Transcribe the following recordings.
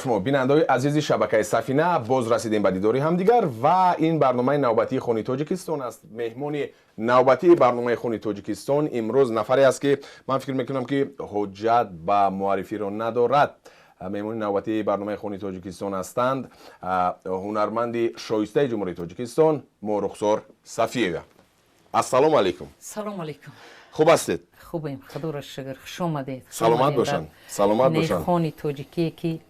Шумо, бинандаҳои азизи шабакаи Сафина, боз расидем ба дидори ҳамдигар ва ин барномаи навбатии Хони Тоҷикистон аст. Меҳмони навбатии барномаи Хони Тоҷикистон имрӯз нафаре аст, ки ман фикр мекунам, ки ҳоҷат ба муаррифиро надорад. Меҳмони навбатии барномаи Хони Тоҷикистон ҳастанд ҳунарманди шоистаи Ҷумҳурии Тоҷикистон Моҳрухсор Сафиева. Ассалому алайкум. Салому алайкум. Хуб ҳастед? Хубем, худоро шукр. Хуш омадед. Саломат бошанд, саломат бошанд. Хони тоҷикие ки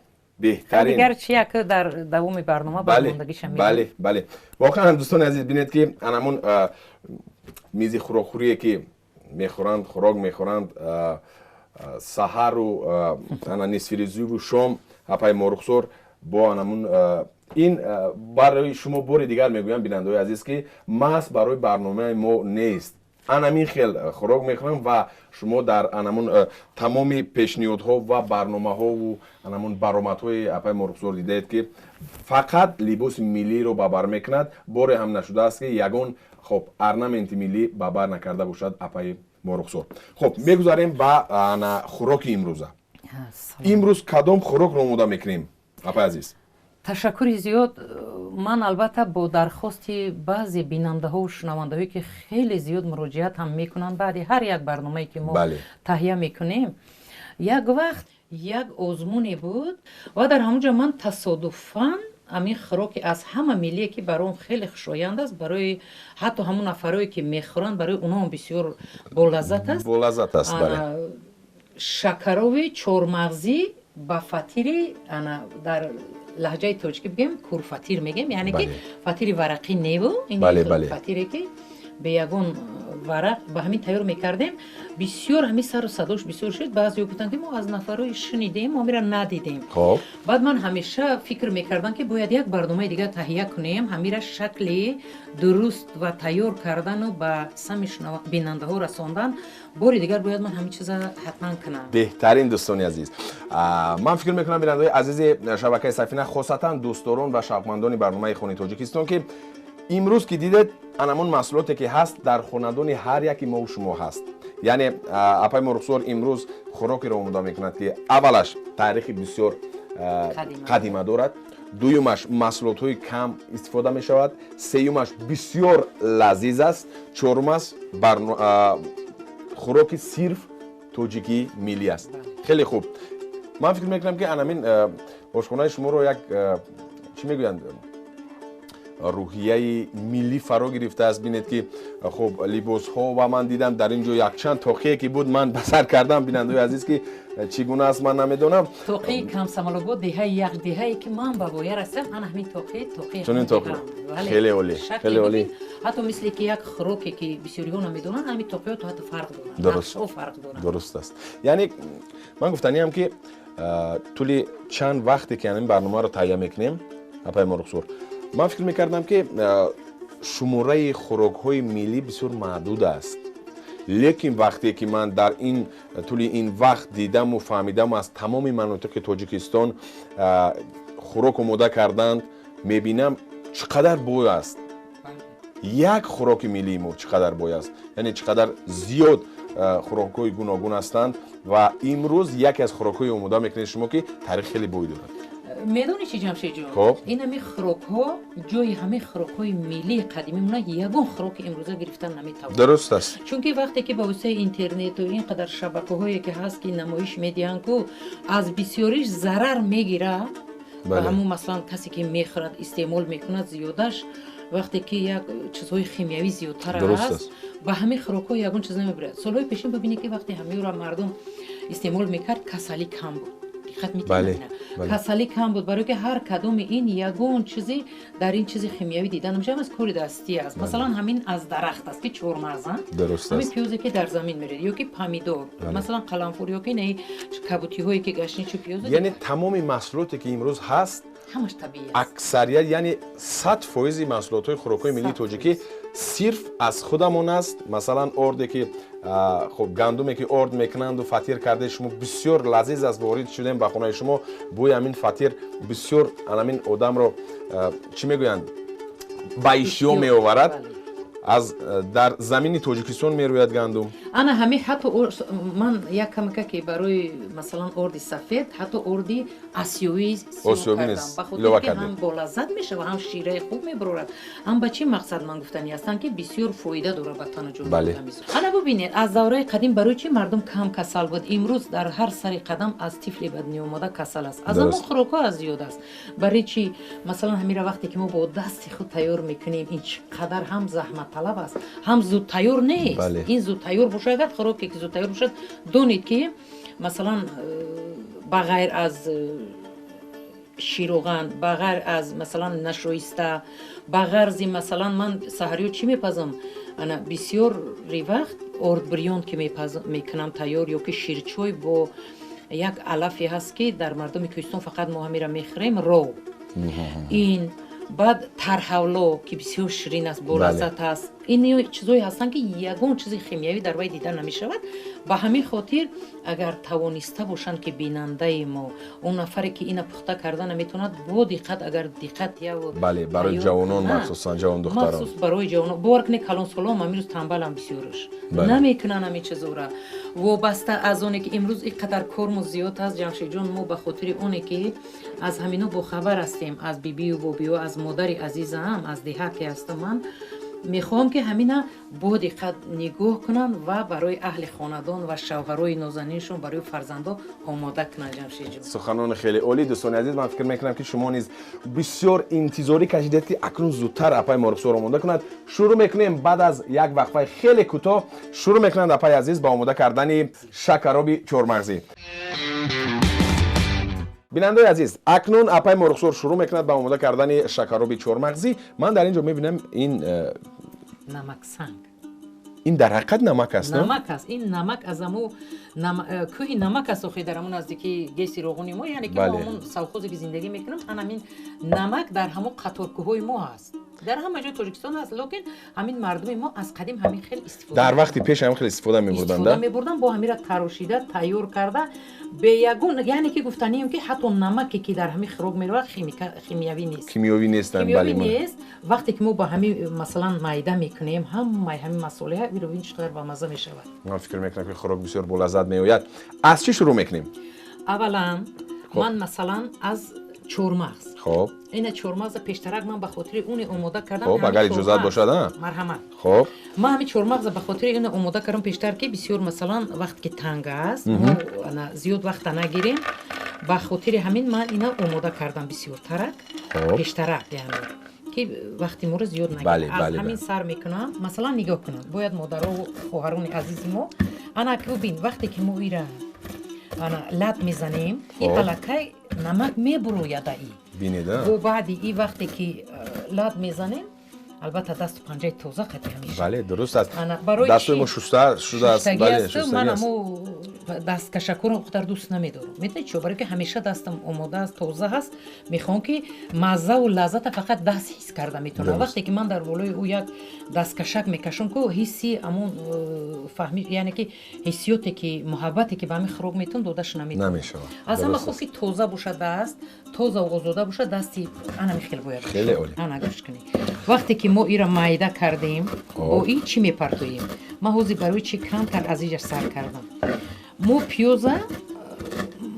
беҳтарин. Дигар чи як дар давоми барнома бармондагиша. Бале, воқеан, дӯстони азиз, бинед, ки анамун мизи хӯрокхӯрие, ки мехӯранд, хӯрок мехӯранд саҳару ана нисфирӯзиву шом, апаи Моҳрухсор бо анамун ин. Барои шумо бори дигар мегӯям, бинандаҳои азиз, ки маҳз барои барномаи мо нест, анамин хел хӯрок мехӯрам ва шумо дар анамун тамоми пешниҳодҳо ва барномаҳову анамун баромадҳои апаи Моҳрухсор дидаед, ки фақат либоси миллиро ба бар мекунад. Боре ҳам нашудааст, ки ягон хоб орнаменти миллӣ ба бар накарда бошад апаи Моҳрухсор. Хуб, мегузарем ба ана хӯроки имрӯза. Имрӯз кадом хӯрокро омода мекунем, апаи азиз? Ташаккури зиёд. Ман, албатта, бо дархости баъзе бинандаҳову шунавандаҳое, ки хеле зиёд муроҷиат ҳам мекунанд баъди ҳар як барномае, ки мо таҳия мекунем. Як вақт як озмуне буд ва дар ҳамон ҷо ман тасодуфан ҳамин хӯроки аз ҳама миллие, ки баром хеле хушоянд аст, барои ҳатто ҳамон нафарое, ки мехӯранд, барои онҳом бисёр болаззат аст. Болаззат аст, бале. Шакарови чормағзӣ ба фатири, ана, дар лаҳҷаи тоҷикӣ бигем, курфатир мегем, яъне ки фатири варақӣ неву ин фатире, ки бе ягон варақ ба ҳамин тайёр мекардем. Бисёр ҳамин сару садош бисёр шуд. Баъзеҳо гуфтанд, ки мо аз нафарҳои шунидем, мо ҳамира надидем. Баъд ман ҳамеша фикр мекардам, ки бояд як барномаи дигар таҳия кунем, ҳамира шакли дуруст ва тайёр кардану ба сами бинандаҳо расондан. Бори дигар бояд ман ҳамин чиза ҳатман кунам. Беҳтарин. Дӯстони азиз, ман фикр мекунам, бинандаҳои азизи шабакаи Сафина, хосатан дӯстдорон ва шавқмандони барномаи Хони Тоҷикистон, ки имрӯз ки дидед, анамон маҳсулоте, ки ҳаст, дар хонадони ҳар яки мову шумо ҳаст. Яъне апаи Моҳрухсор имрӯз хӯрокеро омода мекунад, ки аввалаш таърихи бисёр қадима дорад, дуюмаш маҳсулотҳои кам истифода мешавад, сеюмаш бисёр лазиз аст, чорумаш хӯроки сирф тоҷикии миллӣ аст. Хеле хуб. Ман фикр мекунам, ки анамин ошхонаи шуморо як, чӣ мегӯянд, рӯҳияи миллӣ фаро гирифтааст. Бинед, ки хуб либосҳо ва ман дидам, дар ин ҷо якчанд тоқие, ки буд, ман ба сар кардам. Бинандаои азиз, ки чӣ гуна аст, ман намедонам. Тоқии Камсамалобод, деҳаи як деҳае, ки ман ба воя расидам, ана ҳамин тоқи, тоқи. Чунин тоқи хеле олӣ, хеле олӣ. Ҳатто мисли ки як хӯроке, ки бисёриҳо намедонанд, ҳамин тоқиҳо то ҳатто фарқ доранд, фарқ доранд. Дуруст аст. Яъне ман гуфтаниам, ки тӯли чанд вақте, ки ҳамин барномаро таҳия мекунем, апаи Моҳрухсор, ман фикр мекардам, ки шумораи хӯрокҳои миллӣ бисёр маҳдуд аст, лекин вақте ки ман дар ин тӯли ин вақт дидаму фаҳмидам, аз тамоми манотиқи Тоҷикистон хӯрок омода карданд, мебинам, чӣ қадар бой аст як хӯроки миллии мо, чӣ қадар бой аст, яъне чӣ қадар зиёд хӯрокҳои гуногун ҳастанд. Ва имрӯз яке аз хӯрокҳои омода мекунед шумо, ки таърих хеле бой дорад. Медонӣ чи, Ҷамшедҷон? Ин ҳамин хӯрокҳо ҷои ҳамин хӯрокҳои миллии қадимӣ ягон хӯроки имрӯза гирифтан наметавонад. Дуруст аст. Чунки вақте ки ба воситаи интернету ин қадар шабакаҳое, ки ҳаст, ки намоиш медиҳанд, ку аз бисёриш зарар мегирад ва ҳамун, масалан, касе ки мехӯрад, истеъмол мекунад, зиёдаш вақте ки як чизҳои химиявӣ зиёдтар аст, ба ҳамин хӯрокҳо ягон чиз намебирад. Солҳои пешин бибинед, ки вақте ҳамеро мардум истеъмол мекард, касалӣ кам буд. Диққат мекунед, касалӣ кам буд, барое ки ҳар кадоми ин ягон чизе дар ин чизи химиявӣ дида намешавад, аз кори дастӣ аст. Масалан, ҳамин аз дарахт аст, ки чормағзанд, ҳамин пиёзе, ки дар замин меред, ё ки помидор, масалан, қаламфур, ё ки наи кабутиҳое, ки гашничу пиёз. Яъне тамоми маҳсулоте, ки имрӯз ҳаст, ҳамаш табиӣ. Аксарият, яъне 100% маҳсулотҳои хӯрокҳои миллии тоҷикӣ сирф аз худамон аст. Масалан, орде, ки хуб, гандуме, ки орд мекунанду фатир кардаи шумо, бисёр лазиз аст. Ворид шудем ба хонаи шумо, бӯи ҳамин фатир бисёр анамин одамро, чӣ мегӯянд, ба иштиҳо меоварад. Аз дар замини Тоҷикистон мерӯяд гандум. Ана ҳами ҳатто ман як камака ки барои масалан орди сафед, ҳатто орди осиёвӣ сиёҳ кардам, ба хотире ки ҳам болаззат мешавад, ҳам шираи хуб мебарорад, ҳам ба чӣ мақсад ман гуфтанӣ ҳастам ки бисёр фоида дорад ба тану ҷони одам. Ана бубинед, аз давраи қадим барои чӣ мардум кам касал буд? Имрӯз дар ҳар сари қадам аз тифли ба дунё омода касал аст. Аз ҳамон хӯрокҳо аз зиёд аст. Барои чӣ масалан ҳамира вақте ки мо бо дасти худ тайёр мекунем, ин чӣ қадар ҳам заҳматталаб аст, ҳам зуд тайёр нест. Ин зуд тайёр бошад, агар хӯроке ки зуд тайёр бошад, донед ки масалан ба ғайр аз широған, ба ғайр аз масалан нашоиста, ба ғарзи масалан ман саҳариё чӣ мепазам? Ана бисёри вақт ордбирён ки мекунам тайёр, ё ки ширчой бо як алафе ҳаст ки дар мардуми кӯҳистон фақат мо ҳамира мехӯрем, ров. Ин баъд тарҳавло ки бисёр ширин аст, болаззат аст. Ин чизое ҳастанд ки ягон чизи химиявӣ дар вай дида намешавад. Ба ҳамин хотир агар тавониста бошанд ки бинандаи мо, он нафаре ки ина пухта карда наметавонад, бо диққат, агар диққат Бале, барои ҷавонон, махсусан ҷавондухтарон, махсус барои ҷавонон. Бовар кунед, калонсолон имрӯз танбалам бисёрш намекунанд ҳамин чизора. Вобаста аз оне ки имрӯз ин қадар кормо зиёд аст, Ҷамшедҷон, мо ба хотири оне ки аз ҳамино бохабар ҳастем, аз бибию бобиё, аз модари азизам, аз деҳа ки ҳастам, ман мехоҳам ки ҳамина бо диққат нигоҳ кунанд ва барои аҳли хонадон ва шавҳарои нозаниншон, барои фарзандо омода кунанд. Ҷамшедҷон, суханони хеле олӣ. Дӯстони азиз, ман фикр мекунам ки шумо низ бисёр интизорӣ кашидед ки акнун зудтар апаи Морухсор омода кунад. Шурӯъ мекунем баъд аз як вақфаи хеле кӯтоҳ. Шурӯъ мекунанд апаи азиз ба омода кардани шакароби чормағзӣ. Бинандаои азиз, акнун апаи Морухсор шурӯъ мекунад ба омода кардани шакароби чормағзӣ. Ман дар ин ҷо мебинам ин намаксанг. Ин дар ҳақиқат намак аст? Намак аст. Ин намак аз аму кӯҳи намак аст, охи дар ҳамун наздики геси Роғуни мо, яъне ки мо ҳамун совхозе ки зиндагӣ мекунам, ҳамин намак дар ҳамун қаторкӯҳҳои мо ҳаст. Дар ҳама ҷои Тоҷикистон аст, лекин ҳамин мардуми мо аз қадим ҳамин хел истифода дар вақти пеш ҳамин хел истифода мебурданд, истифода мебурданд, бо ҳамира тарошида тайёр карда бе ягон, яъне ки гуфтанием ки ҳатто намаке ки дар ҳамин хӯрок меравад химиявӣ нест, кимиёвӣ нестанд, кимиёвӣ нест. Вақте ки мо ба ҳамин масалан майда мекунем, ҳамаи ҳамин масолеҳа ин чӣ қадар бамазза мешавад. Ман фикр мекунам ки хӯрок бисёр болаззат меояд. Аз чӣ шурӯъ мекунем? Аввалан ман масалан аз чормағз. Хоб. Ина чормағза пештарак ман ба хотири уне омода кардам. Хоб, агар иҷозат бошад, а? Марҳамат. Хоб. Ман ҳамин чормағза ба хотири уне омода кардам пештар, ки бисёр масалан вақт ки танг аст, мо зиёд вақта нагирем. Ба хотири ҳамин ман ина омода кардам бисёртарак, пештарак, яъне ки вақти моро зиёд нагирем. Аз ҳамин сар мекунам. Масалан нигоҳ кунам. Бояд модаро, хоҳарони азизи мо, ана ки бибин, вақте ки мо ира ана лат мезанем, ин аллакай намак мебурояд и. Бинед, а? Бо баъди и вақте ки лат мезанем, албатта дасту панҷаи тоза қати ҳамеша. Бале, дуруст аст. Дастҳои мо шуста шудааст. Бале, ман амо дасткашакҳоро қадар дӯст намедорам. Медонед чӣ? Барои ки ҳамеша дастам омода аст, тоза ҳаст. Мехоҳам ки маззаву лаззата фақат даст ҳис карда метавонам. Вақте ки ман дар болои ӯ як дасткашак мекашам, ку ҳисси амон фаҳми, яъне ки ҳиссиёте ки муҳаббате ки ба ҳамин хӯрок метавон додаша наметавонам. Намешавад. Аз ҳама хуб ки тоза бошад даст, тоза озода бошад дасти, ана хел бояд. Хеле олӣ. Ана гӯш кунед. Вақте ки мо ира майда кардем, бо ин чӣ мепартоем? Ман ҳозир барои чӣ камтар аз иҷа сар кардам. Мо пиёза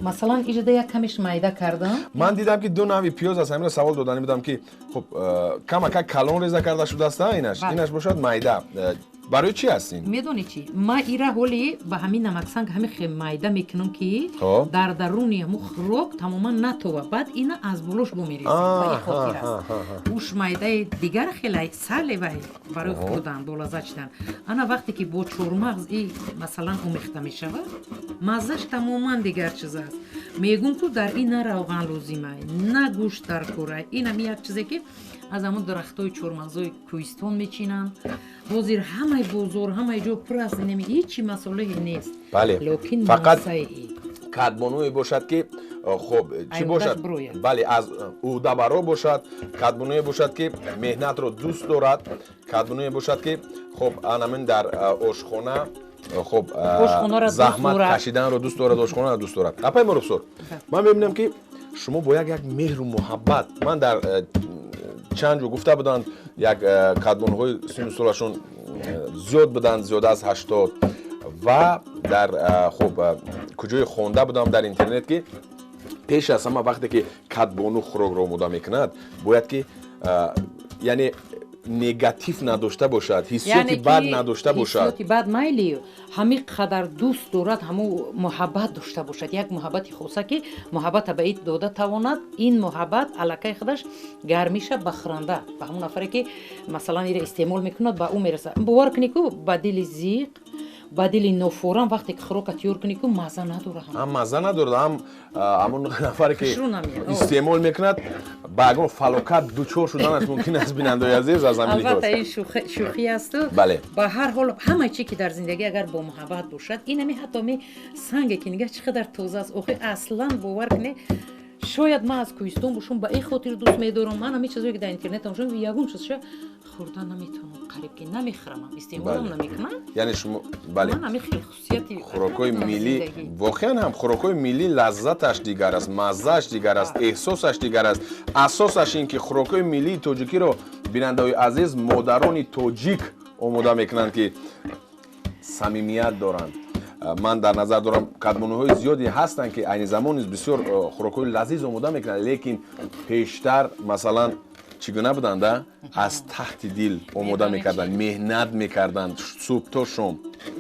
масалан иҷода як камеш майда кардам. Ман дидам ки ду нави пиёз аст. Ҳаминро савол додани будам ки хуб камака калон реза карда шудааст, инаш инаш бошад майда. Барои чӣ аст ин? Медонӣ чӣ? Ман ира ҳоли ба ҳамин намаксанг ҳамин хел майда мекунам ки дар даруни ҳамун хӯрок тамоман натова. Баъд ина аз болош бо мерезем. Ба ин хотир аст. Уш майдаи дигар хелай сале вай барои хӯрдан, болаззат шудан. Ана вақте ки бо чормағз и масалан омехта мешавад, маззаш тамоман дигар чиз аст. Мегӯм ку дар ин на равған лозимай, на гӯшт дар кӯрай. Ин ҳами як чизе ки аз ҳамон дарахтҳои чормағзои кӯҳистон мечинанд. Ҳозир ҳамаи бозор, ҳамаи ҷо пур аст, инами ҳеҷ масолеҳе нест. Бале, лекин фақат маззаи кадбонуе бошад ки хуб чӣ бошад? Бале, аз ӯҳдабаро бошад, кадбонуе бошад ки меҳнатро дӯст дорад, кадбонуе бошад ки хуб анамин дар ошхона хуб заҳмат кашиданро дӯст дорад, ошхонаро дӯст дорад. Апаи Морухсор, ман мебинам ки шумо бо як меҳру муҳаббат, ман дар чанд ҷо гуфта буданд, як кадбонҳои сину солашон зиёд буданд, зиёда аз 80 Ва дар хуб куҷое хонда будам дар интернет, ки пеш аз ҳама вақте ки кадбону хӯрокро омода мекунад, бояд ки яъне негатив надошта бошад, ҳиссиёти бад надошта бошад. Ҳиссиёти бад майли, ҳамин қадар дӯст дорад, ҳамун муҳаббат дошта бошад, як муҳаббати хоса, ки муҳаббата ба ит дода тавонад. Ин муҳаббат аллакай худаш гармиша ба хӯранда, ба ҳамун нафаре ки масалан ира истеъмол мекунад, ба ӯ мерасад. Бовар кунӣ ку, ба дили зиқ, ба дили нофорам вақте ки хӯрока тиёр кунӣ ку, мазза надорад. Ҳам мазза надорад, ҳам ҳамон нафаре ки истеъмол мекунад, ба ягон фалокат дучор шуданаш мумкин аст. Бинандаои азиз, аз ҳамин албатта ин шӯхӣ асту. Ба ҳар ҳол, ҳама чӣ ки дар зиндагӣ агар бо муҳаббат бошад, инами ҳатто ми санге ки нигаҳ, чӣ қадар тоза аст. Охир аслан бовар кунед, шояд ман аз кӯҳистон бошам, ба ин хотир дӯст медорам. Ман ҳамин чизое ки дар интернет тамошо, ягон чизша хӯрда наметавонам, қариб ки намехӯрамам, истеъмолам намекунам. Яъне шумо, бале. Ман ҳамин хел хусусияти хӯрокҳои миллӣ, воқеан ҳам хӯрокҳои миллӣ лаззаташ дигар аст, маззааш дигар аст, эҳсосаш дигар аст. Асосаш ин ки хӯрокҳои миллии тоҷикиро, бинандаҳои азиз, модарони тоҷик омода мекунанд, ки самимият доранд. Ман дар назар дорам, кадбонуҳои зиёде ҳастанд, ки айни замон низ бисёр хӯрокҳои лазиз омода мекунанд, лекин пештар масалан чӣ гуна буданд, аз таҳти дил омода мекарданд, меҳнат мекарданд субҳ то шом.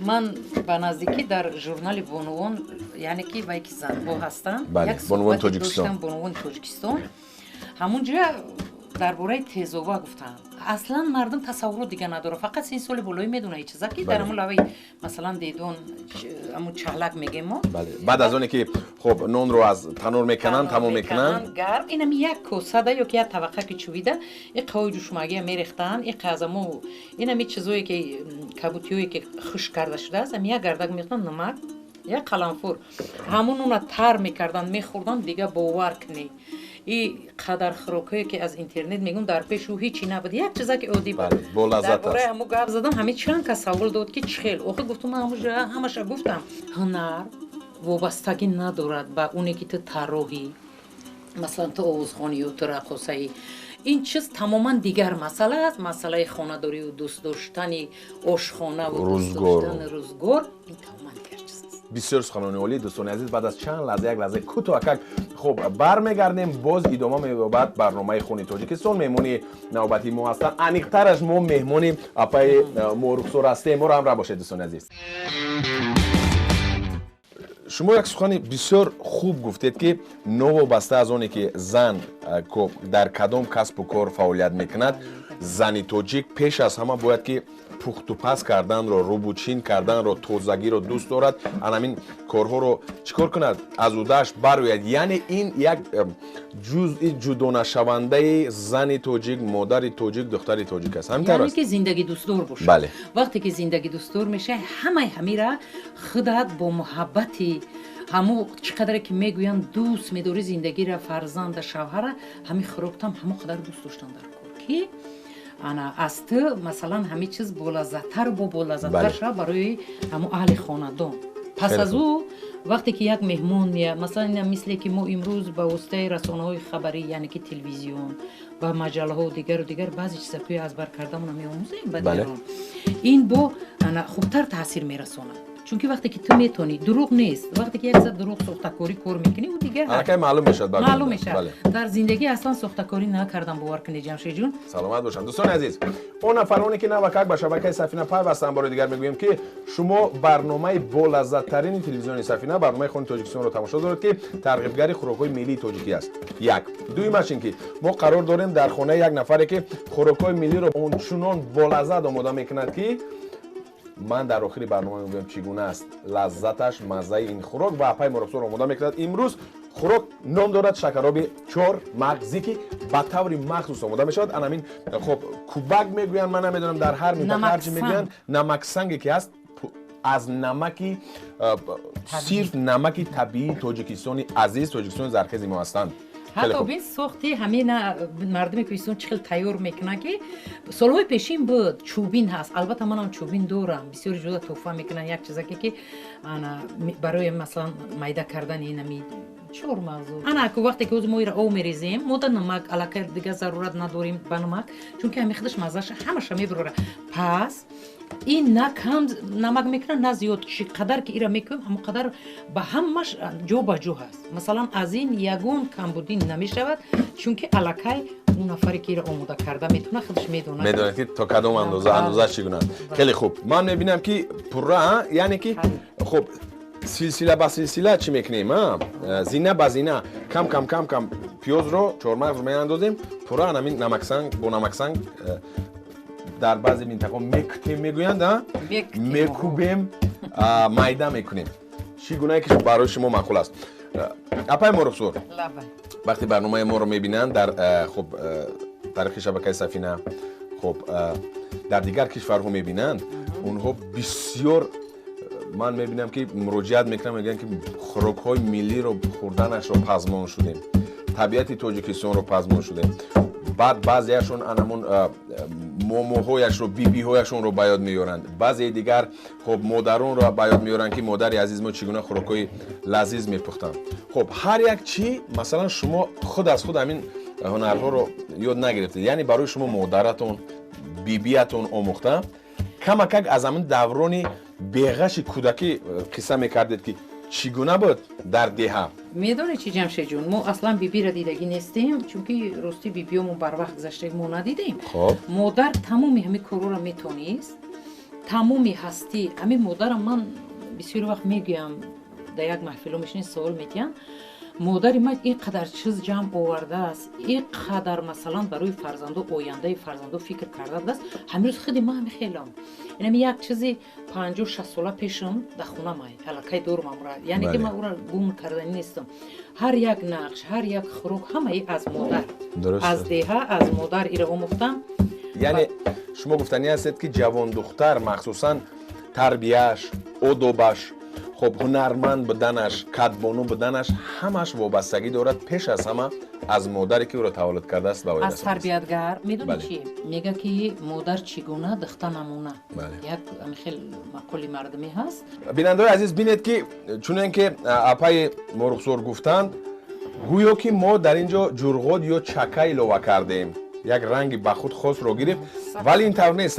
Ман ба наздикӣ дар журнали бонувон, яъне ки вай ки занҳо ҳастанд, Бонувони Тоҷикистон. Бонувони Тоҷикистон, ҳамун ҷо дар бораи тезова гуфтанд. Аслан мардум тасаввурот дига надорад, фақат 30 соли болоӣ медона ин чиза, ки дар ҳамун лаваи масалан дедон ҳамун чаҳлак мегем мо. Баъд аз оне ки хоб нонро аз танур мекананд, тамом мекунанд. Гарм инами як косада ё ки як табақа ки чӯбида, и қавои ҷушмагия мерехтанд, и қазамо инами чизое ки кабутиҳое ки хушк карда шудааст, ами як гардак мехтанд, намак, як қаламфур, ҳамун нона тар мекарданд, мехӯрданд. Дига бовар кунед, и қадар хӯрокҳое ки аз интернет мегӯм, дар пеш ӯ ҳечи набуд, як чиза ки оддӣ буд. Дар бораи ҳамун гап задам, ҳамин чанд кас савол дод, ки чӣ хел. Охир гуфтум, ман ҳамаша гуфтам, ҳунар вобастагӣ надорад ба оне ки ту тарроҳӣ, масалан ту овозхонӣ ё ту раққосаӣ. Ин чиз тамоман дигар масъала аст. Масъалаи хонадорию дӯст доштани ошхонаву дӯст доштани рӯзгор, ин тамоман дигар чиз аст. Бисёр суханони олӣ. Дӯстони азиз, баъд аз чанд лаҳза, як лаҳзаи кӯтоҳакак, хуб бармегардем, боз идома меёбад барномаи Хони Тоҷикистон. Меҳмони навбатии мо ҳастанд, аниқтараш мо меҳмони апаи Морухсор ҳастем. Моро ҳамроҳ бошед, дӯстони азиз. Шумо як сухани бисёр хуб гуфтед, ки новобаста аз оне ки зан дар кадом касбу кор фаъолият мекунад, зани тоҷик пеш аз ҳама бояд ки пухтупаз карданро, рӯбучин карданро, тозагиро дӯст дорад, анамин корҳоро чӣ кор кунад, аз удааш барояд. Яъне ин як ҷузъи ҷудонашавандаи зани тоҷик, модари тоҷик, духтари тоҷик аст. Ҳамин тавр аст ки зиндагӣ дӯстдор бошад. Вақте ки зиндагӣ дӯстдор мешавад, ҳамаи ҳамира худат бо муҳаббати ҳамо чӣ қадаре ки мегӯянд, дӯст медорӣ зиндагиро, фарзанда, шавҳара, ҳамин хӯроктам ҳамо қадар дӯст доштан дар кор, ки ана аз ту масалан ҳамин чиз болаззаттару бо болаззаттар шавад барои ҳамо аҳли хонадон. Пас аз ӯ вақте ки як меҳмон меяд, масалан ина мисле ки мо имрӯз ба воситаи расонаҳои хабарӣ, яъне ки телевизион ва маҷаллаҳо, дигару дигар, баъзе чизакҳои аз бар кардамона меомӯзем ба дигарон, ин бо ана хубтар таъсир мерасонад, чунки вақте ки ту метавонӣ, дурӯғ нест, вақте ки як зад дурӯғ, сохтакорӣ кор мекунӣ, ӯ дигар аллакай маълум мешавад. Маълум мешавад. Дар зиндагӣ аслан сохтакорӣ накардам, бовар кунед, Ҷамшедҷон. Саломат бошанд. Дӯстони азиз, он нафароне ки навакак ба шабакаи Сафина пайвастанд, бори дигар мегӯем, ки шумо барномаи болаззаттарини телевизиони Сафина, барномаи Хони Тоҷикистонро тамошо доред, ки тарғибгари хӯрокҳои миллии тоҷикӣ аст. Як дуюмаш ин ки мо қарор дорем дар хонаи як нафаре, ки хӯрокҳои миллиро ончунон болаззат омода мекунад, ки ман дар охири барнома мегӯям, чӣ гуна аст лаззаташ, маззаи ин хӯрок ва апаи Мурохсор омода мекунад. Имрӯз хӯрок ном дорад шакароби чор мағзӣ, ки ба таври махсус омода мешавад. Анамин хоб кубак мегӯянд, ман намедонам, дар ҳар минтақа ҳарчи мегӯянд, намаксанге ки ҳаст, аз намаки сирф намаки табиии Тоҷикистони азиз, Тоҷикистони зархези мо ҳастанд. Ҳатто бин, сохти ҳамина мардуми кӯҳистон чӣ хел тайёр мекунанд, ки солҳои пешин буд, чӯбин ҳаст. Албатта манам чӯбин дорам, бисёри ҷуда тӯҳфа мекунанд, як чизаке ки барои масалан майда кардани инами чор мавзӯ. Ана ку вақте ки ҳозир мо ира об мерезем, мо да намак аллакай дигар зарурат надорем ба намак, чунки ҳами худаш маззаша ҳамаша мебарора. Пас Ин на кам намак мекунад, на зиёд. Чӣ қадар ки ира мекунем, ҳамон қадар ба ҳамаш ҷо ба ҷо ҳаст. Масалан, аз ин ягон камбудӣ намешавад, чунки аллакай он нафаре ки ира омода карда метавонад, худаш медонад. Медонад ки то кадом андоза, андоза чӣ гуна. Хеле хуб. Ман мебинам ки пурра, яъне ки хуб силсила ба силсила чӣ мекунем, зина ба зина, кам кам кам кам пиёзро, чормағзро меандозем, пурра ҳамин намаксанг бо намаксанг дар баъзе минтақаҳо мекутем мегӯянд, мекубем, майда мекунем. Чӣ гунае ки барои шумо маъқул аст. Апаи Морухсор, вақте барномаи моро мебинанд дар хуб таърихи шабакаи Сафина, хуб дар дигар кишварҳо мебинанд, онҳо бисёр ман мебинам ки муроҷиат мекунам, мегӯянд ки хӯрокҳои миллиро хӯрданашро пазмон шудем, табиати Тоҷикистонро пазмон шудем. Баъд баъзеашон анамон момоҳояшро, бибиҳояшонро ба ёд меоранд, баъзеи дигар хуб модаронро ба ёд меоранд ки модари азиз мо чӣ гуна хӯрокҳои лазиз мепухтанд. Хуб, ҳар як чӣ, масалан, шумо худ аз худ ҳамин ҳунарҳоро ёд нагирифтед, яъне барои шумо модаратон, бибиятон омӯхта, камакак аз ҳамин даврони беғаши кӯдакӣ қисса мекардед ки чӣ гуна буд дар деҳа? Медонед чӣ, Ҷамшедҷон, мо аслан бибиро дидагӣ нестем, чунки рости бибиёмон барвақт гузашта, мо надидем. Модар тамоми ҳамин корҳоро метонист, тамоми ҳастӣ. Ҳамин модарам, ман бисёр вақт мегӯям, дар як маҳфило мешинем, савол медиҳам, модари ман ин қадар чиз ҷамъ овардааст, ин қадар масалан барои фарзандо, ояндаи фарзандо фикр кардааст. Ҳамин рӯз худи ман ҳами хелам. Инами як чизи 50-60 сола пешам дар хона май аллакай дорум амра, яъне ки ман ӯро гум карданӣ нестам. Ҳар як нақш, ҳар як хӯрок ҳамаи аз модар, аз деҳа, аз модар ира омӯхтам. Яъне шумо гуфтанӣ ҳастед ки ҷавондухтар махсусан тарбияш, одобаш, хуб ҳунарманд буданаш, кадбону буданаш ҳамаш вобастагӣ дорад пеш аз ҳама аз модаре ки ӯро таваллуд кардааст ва аз тарбиятгар. Медонӣ чӣ мега ки модар чӣ гуна духта намуна, як хел мақоли мардумӣ ҳаст. Бинандаои азиз, бинед ки чунен ки апаи Морухсор гуфтанд, гӯё ки мо дар ин ҷо ҷурғот ё чака илова кардем, як ранги ба худ хосро гирифт, вале ин тавр нест,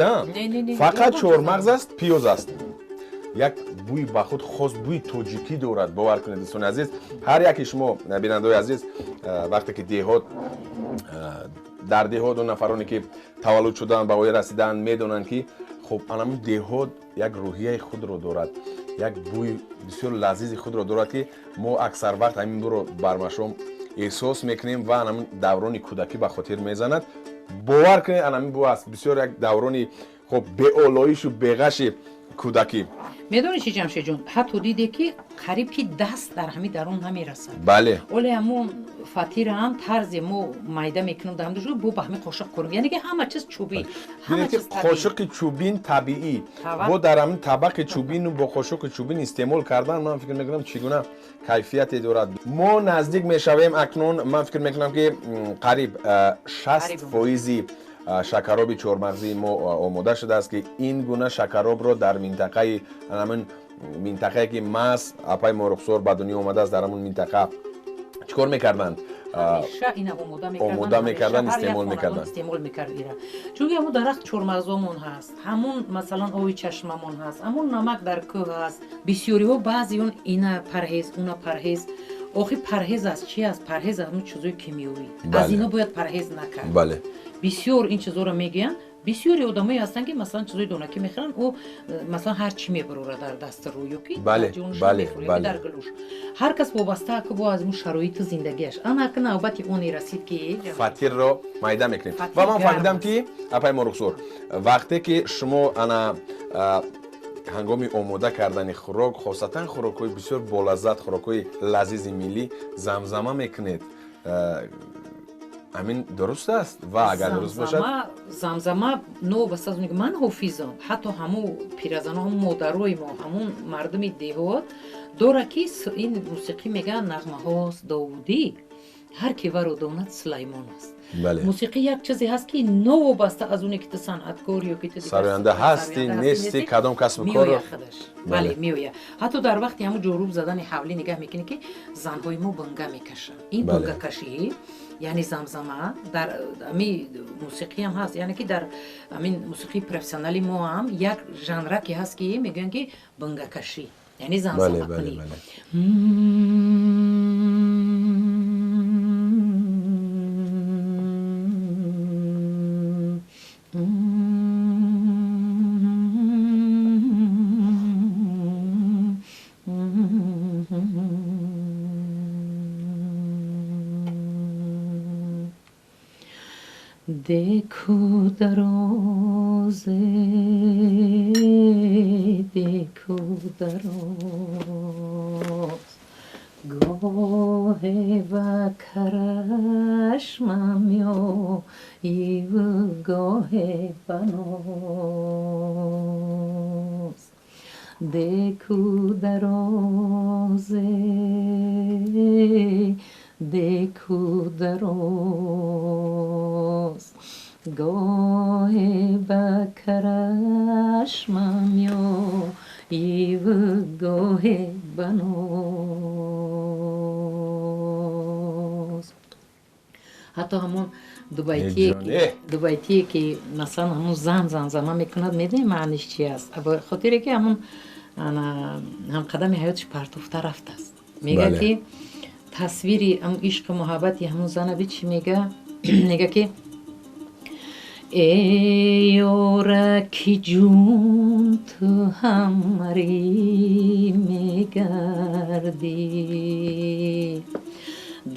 фақат чормағз аст, пиёз аст. Як бӯи ба худ хос, бӯи тоҷикӣ дорад. Бовар кунед, дӯстони азиз, ҳар яке шумо бинандаои азиз, вақте ки деҳот, дар деҳот он нафароне ки таваллуд шуданд, ба воя расиданд, медонанд ки хуб анамун деҳот як рӯҳияи худро дорад, як бӯи бисёр лазизи худро дорад ки мо аксар вақт ҳамин бӯро бармашом эҳсос мекунем ва анамун даврони кӯдакӣ ба хотир мезанад. Бовар кунед, анамин бӯ аст, бисёр як даврони хуб беолоишу беғаши кӯдакӣ. Медонӣ чӣ, Ҷамшедҷон, ҳатто диде ки қариб ки даст дар ҳамин дарун намерасад. Бале, оле ҳамон фатираам тарзе мо майда мекунем дар ҳамдуш бо ба ҳамин қошиқ кунем, яъне ки ҳама чиз чӯбӣ, қошиқи чӯбин табиӣ, бо дар ҳамин табақи чӯбину бо қошиқи чӯбин истеъмол кардан, ман фикр мекунам чӣ гуна кайфияте дорад. Мо наздик мешавем акнун, ман фикр мекунам ки қариб 60% шакароби чормағзии мо омода шудааст, ки ин гуна шакаробро дар минтақаи ҳамин минтақае ки маҳз апаи Морухсор ба дунё омадааст, дар ҳамон минтақа чӣ кор мекарданд? Омода мекарданд, истеъмол мекарданд. Истеъмол мекард ира, чунки ҳамон дарахт чормағзомон ҳаст, ҳамон масалан оби чашмамон ҳаст, ҳамон намак дар кӯҳ ҳаст. Бисёриҳо баъзе он ина парҳез, уна парҳез. Охи парҳез аз чи аст? Парҳез аз ҳамон чизои кимиёвӣ, аз ино бояд парҳез накард. Бисёр ин чизоро мегӯянд. Бисёри одамое ҳастанд ки масалан чизои донакӣ мехӯранд, ӯ масалан ҳар чӣ мебарорад дар дасти рӯ ё ки дар гулуш. Ҳар кас вобаста ки бо аз ун шароити зиндагиаш. Ана ки навбати оне расид ки фатирро майда мекунем. Ва ман фаҳмидам ки апаи Морухсор, вақте ки шумо ана ҳангоми омода кардани хӯрок, хосатан хӯрокҳои бисёр болаззат, хӯрокҳои лазизи миллӣ замзама мекунед, ҳамин дуруст аст? Ва агар дуруст бошад, замзама новобаста аз он ки ман ҳофизам, ҳатто ҳамун пиразано, ҳамун модарои мо, ҳамун мардуми деҳот дора ки ин мусиқӣ мегӯянд нағмаҳост довудӣ, ҳар ки варо донад Сулаймон аст. Мусиқӣ як чизе ҳаст ки новобаста аз оне ки ту санъаткор ё ки ту сароянда ҳастӣ нестӣ, кадом касбу корро меояд худаш. Бале, меояд. Ҳатто дар вақти ҳамун ҷоруб задани ҳавлӣ нигаҳ мекунӣ ки занҳои мо бунга мекашанд. Ин бунгакашӣ Яъне замзама дар ҳамин мусиқӣ ҳам ҳаст, яъне ки дар ҳамин мусиқии профессионали мо ҳам як жанра ки ҳаст, ки мегӯянд ки бунгакашӣ, яъне замзама кунӣ. देखो दरोज़े, देखो दरोज़, гоҳе ба карашмам меоиву гоҳе ба ноз. Деку дарозе, деку дароз, гоҳе ба карашмам меоиву гоҳе ба ноз. Ҳатто ҳамон дубайтие ки масалан ҳамон зан замзама мекунад, медонӣ маъниш чи аст? Хотире ки ҳамон ҳамқадами ҳаётиш партофта рафтааст. Мега ки тасвири ҳамон ишқу муҳаббати ҳамон зана би чӣ мега? Мега ки эй ёра ки ҷун ту ҳамарӣ мегардӣ,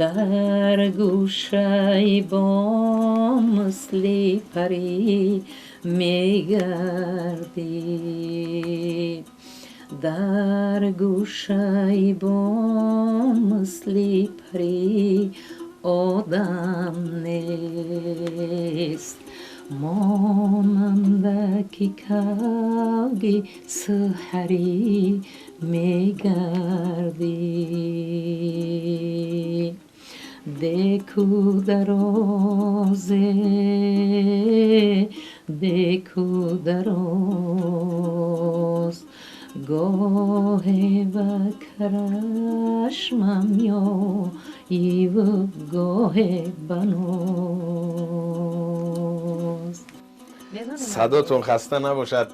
дар гӯшаи бом мисли парӣ мегардӣ, дар гӯшаи бом мисли парӣ одам нест, монандаки кавги саҳарӣ мегардӣ. Деку дарозе, деку дароз, гоҳе ба карашмам меоиву гоҳе ба ноз. Садотон хаста набошад.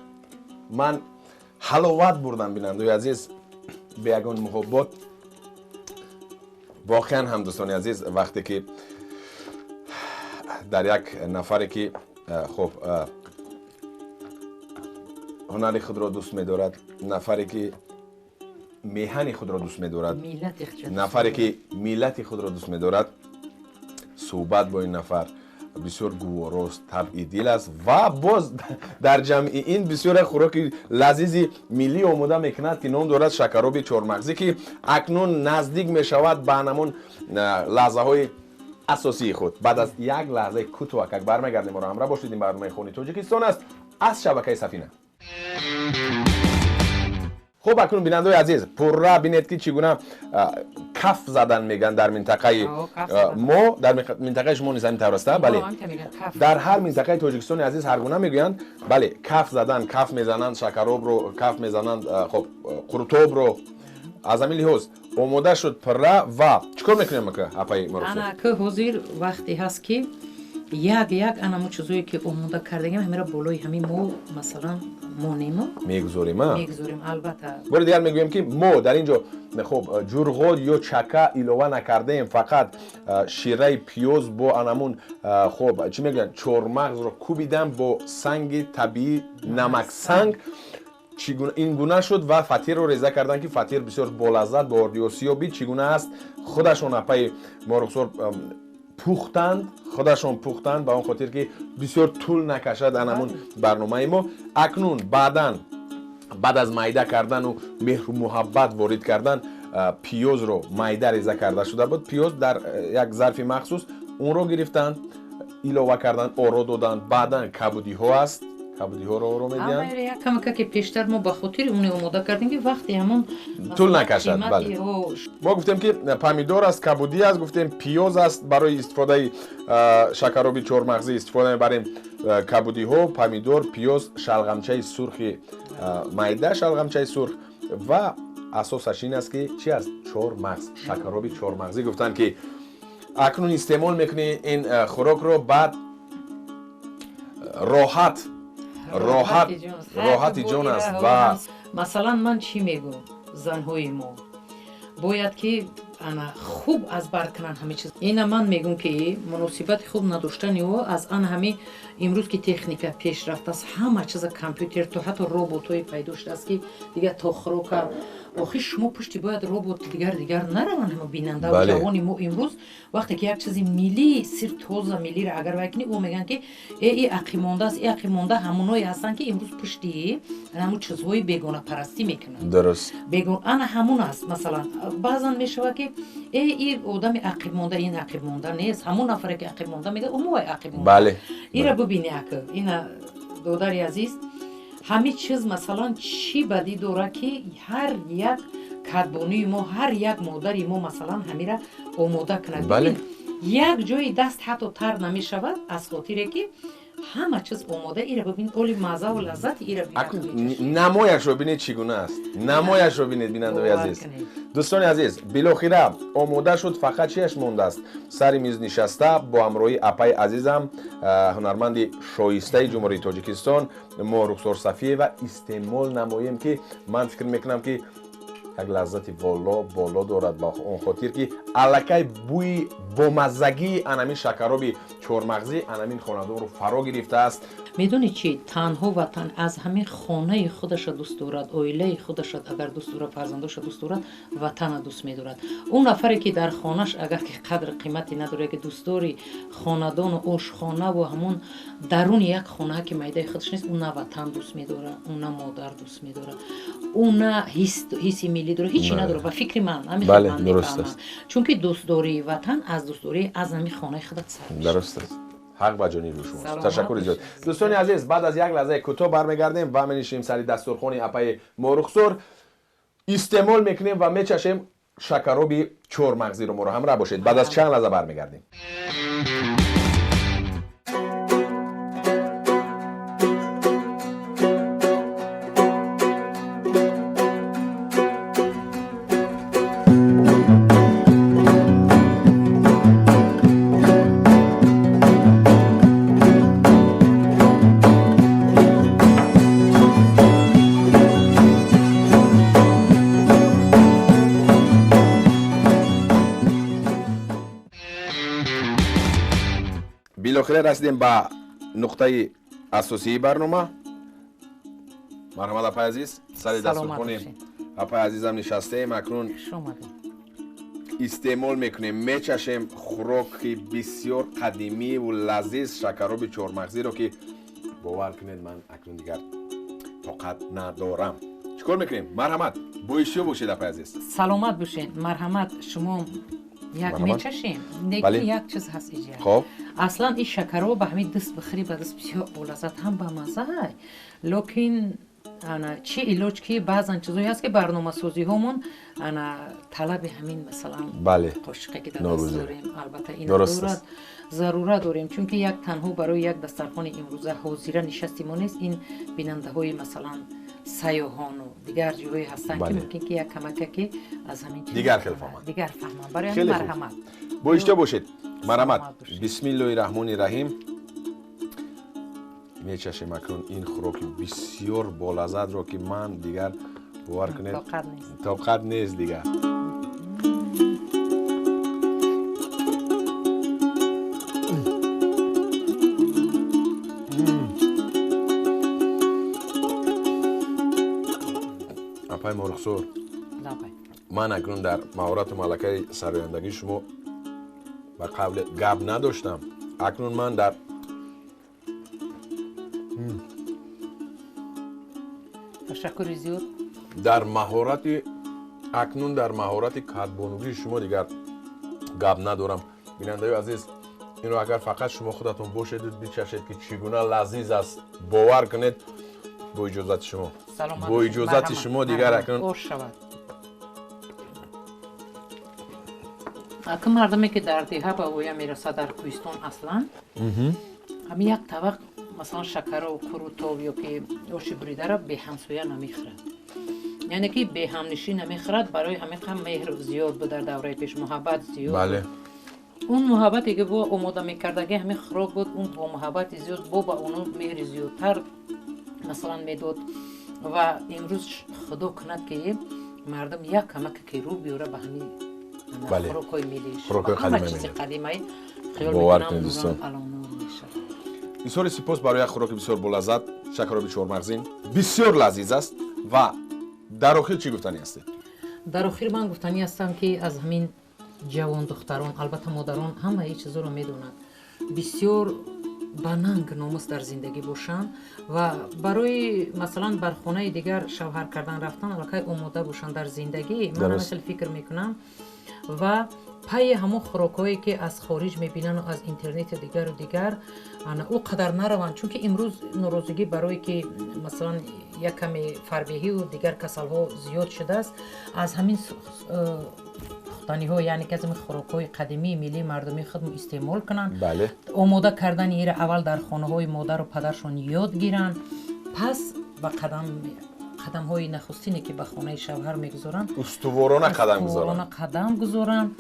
Ман ҳаловат бурдам, бинандаи азиз, бе ягон муҳаббат. Воқеан ҳам, дӯстони азиз, вақте ки дар як нафаре ки хуб ҳунари худро дӯст медорад, нафаре ки меҳани худро дӯст медорад, нафаре ки миллати худро дӯст медорад, суҳбат бо ин нафар бисёр гуворост, табъи дил аст ва боз дар ҷамъи ин бисёре хӯроки лазизи миллӣ омода мекунад, ки ном дорад шакароби чормағзӣ, ки акнун наздик мешавад ба ҳамон лаҳзаҳои асосии худ. Баъд аз як лаҳзаи кӯтоҳакак бармегардем. Моро ҳамроҳ бошед. Ин барномаи Хони Тоҷикистон аст аз шабакаи Сафина. Хуб, акнун, бинандаои азиз, пурра бинед ки чӣ гуна каф задан мегӯянд дар минтақаи мо, дар минтақаи шумо низ ҳамин тавр аст? Бале, дар ҳар минтақаи Тоҷикистони азиз ҳар гуна мегӯянд. Бале, каф задан, каф мезананд шакаробро, каф мезананд хуб қуртобро. Аз ҳамин лиҳоз омода шуд пурра ва чӣ кор мекунем, апаи Муродсо? Ана ки ҳозир вақте ҳаст ки як як анамо чизое ки омода кардагим ҳамира болои ҳамин мо масалан монемо, мегузорем, мегузорем албатта. Бори дигар мегӯем ки мо дар ин ҷо хуб ҷурғот ё чака илова накардаем, фақат шираи пиёз бо анамун хуб чӣ мегӯянд чормағзро кӯбидам бо санги табиӣ намаксанг, ин гуна шуд ва фатирро реза кардан, ки фатир бисёр болаззат бо ордиосиёбӣ чӣ гуна аст. Худашон апаи Морухсор пухтанд, худашон пухтанд, ба он хотир ки бисёр тӯл накашад анамун барномаи мо. Акнун баъдан баъд аз майда кардану меҳру муҳаббат ворид кардан, пиёзро майда реза карда шуда буд, пиёз дар як зарфи махсус онро гирифтанд, илова карданд, оро доданд. Баъдан кабудиҳо аст, кабудиҳоро оро медиҳанд. Камака ки пештар мо ба хотири оне омода кардем ки вақте ҳамон тӯл накашад. Бале, мо гуфтем ки помидор аст, кабудӣ аст, гуфтем пиёз аст. Барои истифодаи шакароби чормағзӣ истифода мебарем кабудиҳо, помидор, пиёз, шалғамчаи сурхи майда, шалғамчаи сурх ва асосаш ин аст ки чи аст? Чормағз, шакароби чормағзӣ. Гуфтанд ки Акнун истеъмол мекунӣ ин хӯрокро, баъд роҳат роҳат роҳати ҷон аст. Ва масалан ман чӣ мегӯм, занҳои мо бояд ки ана хуб аз бар кунанд ҳама чиз. Ина ман мегӯм ки муносибати хуб надоштани ӯ аз ан ҳами имрӯз ки техника пеш рафтааст, ҳама чиза компютер то ҳатто роботҳое пайдо шудааст ки дигар то хӯрока. Охир шумо пушти бояд робот дигар дигар нараванд. Ҳама бинанда ҷавони мо имрӯз вақте ки як чизи миллӣ сир тоза миллиро агар вай кунӣ, ӯ мегӯянд ки э и ақибмонда аст, и ақибмонда. Ҳамоное ҳастанд ки имрӯз пушти ҳамун чизҳои бегонапарастӣ мекунанд. Дуруст. Ана ҳамун аст. Масалан баъзан мешавад ки э и одами ақибмонда, ин ақибмонда нест, ҳамун нафаре ки ақибмонда мегӯяд, ӯ ақибмонда. Ира бубини ака, ина додари азиз, ҳамин чиз масалан чӣ бадӣ дорад ки ҳар як кадбонуи мо, ҳар як модари мо масалан ҳамира омода кунад. Як ҷои даст ҳатто тар намешавад аз хотире ки ҳама чиз омода. Ира бибин, оли маззаву лаззати ира. Намояшро бинед, чӣ гуна аст, намояшро бинед, бинандаои азиз. Дӯстони азиз, билохира омода шуд, фақат чиаш мондааст? Сари миз нишаста бо ҳамроҳии апаи азизам, ҳунарманди шоистаи Ҷумҳурии Тоҷикистон Моҳрухсор Сафиева истеъмол намоем, ки ман фикр мекунам ки як лаззати воло боло дорад, ба он хотир ки аллакай бӯи бомаззагии анамин шакароби чормағзӣ анамин хонадонро фаро гирифтааст. Медонӣ чӣ, танҳо ватан аз ҳамин хонаи худаша дӯст дорад, оилаи худаша агар дӯст дорад, фарзандоша дӯст дорад, ватана дӯст медорад. Ӯ нафаре ки дар хонаш агар ки қадр қимате надорад, ки дӯстдори хонадону ошхонаву ҳамун даруни як хона ки майдаи худаш нест, ӯ на ватан дӯст медорад, ӯ на модар дӯст медорад, ӯ на ҳисси миллӣ дорад, ҳечи надорад. Ба фикри ман ҳамин ман мефаҳмам, чунки дӯстдории ватан аз дӯстдории аз ҳамин хонаи худат сар мешавад. Дуруст аст. Ҳақ ба ҷониби шумост. Ташаккури зиёд. Дӯстони азиз, баъд аз як лаҳзаи кӯтоҳ бармегардем ва менишинем сари дастурхони апаи Моҳрухсор, истеъмол мекунем ва мечашем шакароби чормағзиро. Моро ҳамроҳ бошед, баъд аз чанд лаҳза бармегардем. Билохира расидем ба нуқтаи асосии барнома. Марҳамат, апаи азиз, сари дастурхони апаи азизам нишастаем. Акнун истеъмол мекунем, мечашем хӯроки бисёр қадимиву лазиз, шакароби чормағзиро, ки бовар кунед, ман акнун дигар тоқат надорам. Чӣ кор мекунем? Марҳамат, бо иштиҳо бошед, апаи азиз. Саломат бошед. Марҳамат, шумо як мечашем, лекин як чиз ҳаст иҷа. Хоб. Аслан ин шакаро ба ҳамин даст бихӯрӣ, ба даст бисёр болаззат ҳам бамазза, лекин ана чӣ илоҷ ки баъзан чизое ҳаст ки барномасозиҳомон ана талаби ҳамин масалан қошиқе ки дар даст дорем, албатта ин дорад зарурат дорем, чунки як танҳо барои як дастархони имрӯза ҳозира нишасти мо нест. Ин бинандаҳои масалан сайёҳону дигар ҷойҳое ҳастанд ки мумкин ки як камака ки аз ҳамин дигар хел фаҳманд, дигар фаҳманд. Барои ҳамин марҳамат, бо иштиҳо бошед. Марҳамат, бисмиллоҳи раҳмони раҳим. Мечашем акнун ин хӯроки бисёр болаззатро, ки ман дигар бовар кунед тоқат нест дигар. Апаи Моҳрухсор, ман акнун дар маҳорату малакаи сарояндагии шумо ба қавле гап надоштам. Акнун ман дар ташаккури зиёд дар маҳорати акнун дар маҳорати кадбонугии шумо дигар гап надорам. Бинандаи азиз, инро агар фақат шумо худатон бошеду бичашед ки чӣ гуна лазиз аст, бовар кунед. Бо иҷозати шумо, бо иҷозати шумо дигар акнун ака мардуме ки дар деҳа ба воя мерасад, дар кӯҳистон аслан ҳамин як табақ масалан шакаро, қурутов ё ки оши буридара беҳамсоя намехӯрад, яъне ки беҳамнишин намехӯрад. Барои ҳамин қам меҳр зиёд буд дар давраи пеш, муҳаббат зиёд. Он муҳаббате ки бо омода мекардаги ҳамин хӯрок буд, он бо муҳаббати зиёд бо ба оно меҳри зиёдтар масалан медод. Ва имрӯз худо кунад, ки мардум як камаке ки рӯ биёра ба ҳамин хӯрокҳои миллиш, ҳама чизи қадимаи, хиёл мекунам нурам алонур мешавад. Изҳори сипос барои як хӯроки бисёр болаззат, шакароби чормағзин бисёр лазиз аст. Ва дар охир чӣ гуфтанӣ ҳастед? Дар охир ман гуфтанӣ ҳастам, ки аз ҳамин ҷавон духтарон, албатта модарон ҳамаи чизоро медонанд, бисёр ба нанг номус дар зиндагӣ бошанд ва барои масалан бар хонаи дигар шавҳар кардан рафтан аллакай омода бошанд дар зиндагӣ. Ман ҳамин фикр мекунам ва пайи ҳамон хӯрокҳое ки аз хориҷ мебинану аз интернету дигару дигар ӯ қадар нараванд, чунки имрӯз норозигӣ барое ки масалан як каме фарбеҳиву дигар касалҳо зиёд шудааст, аз ҳамин пухтаниҳо, яъне ки аз ҳамин хӯрокҳои қадимии миллии мардумии худмо истеъмол кунанд. Омода кардани ира аввал дар хонаҳои модару падаршон ёд гиранд, пас ба қадамҳои нахустине ки ба хонаи шавҳар мегузоранд, устуворона қадам гузоранд, қадам гузоранд.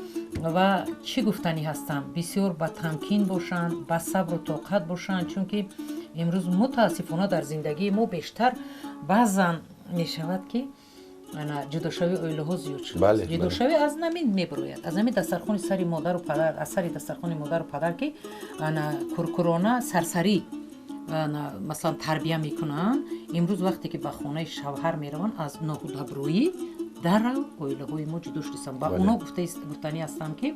Ва чӣ гуфтанӣ ҳастам, бисёр ба тамкин бошанд, ба сабру тоқат бошанд, чунки имрӯз мутаассифона дар зиндагии мо бештар баъзан мешавад, ки ҷудошавии оилаҳо зиёд шуд. Ҷудошавӣ аз намин мебирояд, аз ҳамин дастархони сари модару падар, аз сари дастархони модару падар, ки куркурона, сарсарӣ масалан тарбия мекунанд. Имрӯз вақте ки ба хонаи шавҳар мераванд, аз ноҳудабрӯӣ даррав оилаҳои мо ҷудо шудистанд. Ба оно гуфтанӣ ҳастам, ки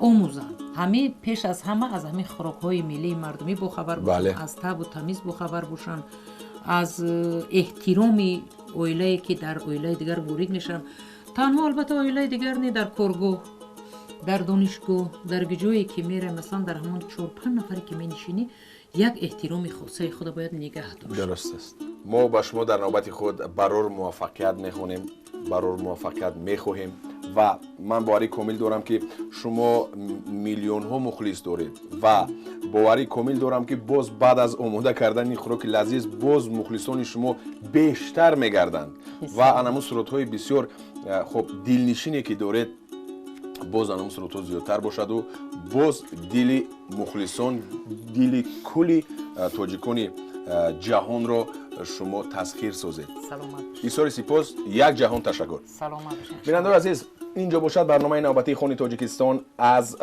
омӯзанд ҳамин пеш аз ҳама аз ҳамин хӯрокҳои миллии мардумӣ бохабар бошанд, аз табу тамиз бохабар бошанд, аз эҳтироми оилае ки дар оилаи дигар ворид мешаванд. Танҳо албатта оилаи дигар не, дар коргоҳ, дар донишгоҳ, дар ҷое ки меравем, масалан дар ҳамон 4-5 нафаре ки менишинӣ, як эҳтироми хосаи худо бояд нигаҳ дошт. Дуруст аст. Мо ба шумо дар навбати худ барор муваффақият мехонем, барор муваффақият мехоҳем ва ман боварӣ комил дорам, ки шумо миллионҳо мухлис доред ва боварӣ комил дорам, ки боз баъд аз омода кардани хӯроки лазиз боз мухлисони шумо бештар мегарданд ва анамун сурудҳои бисёр хуб дилнишине ки доред, боз анамун сурудҳо зиёдтар бошаду боз дили мухлисон, дили кулли тоҷикони ҷаҳонро шумо тасхир созед. Изҳори сипос, як ҷаҳон ташаккур. Бинандаои азиз, ин ҷо бошад барномаи навбатии Хони Тоҷикистон аз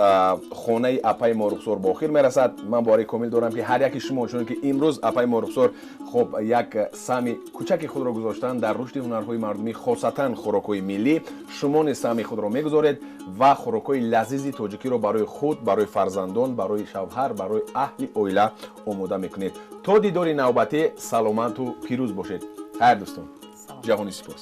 хонаи апаи Морухсор ба охир мерасад. Ман боварӣ комил дорам, ки ҳар яки шумо, чуне ки имрӯз апаи Морухсор хуб як саҳми кӯчаки худро гузоштанд дар рушди ҳунарҳои мардумӣ, хосатан хӯрокҳои миллӣ, шумо низ саҳми худро мегузоред ва хӯрокҳои лазизи тоҷикиро барои худ, барои фарзандон, барои шавҳар, барои аҳли оила омода мекунед. То дидори навбатӣ саломату пирӯз бошед. Хайр, дӯстон, ҷаҳони сипос.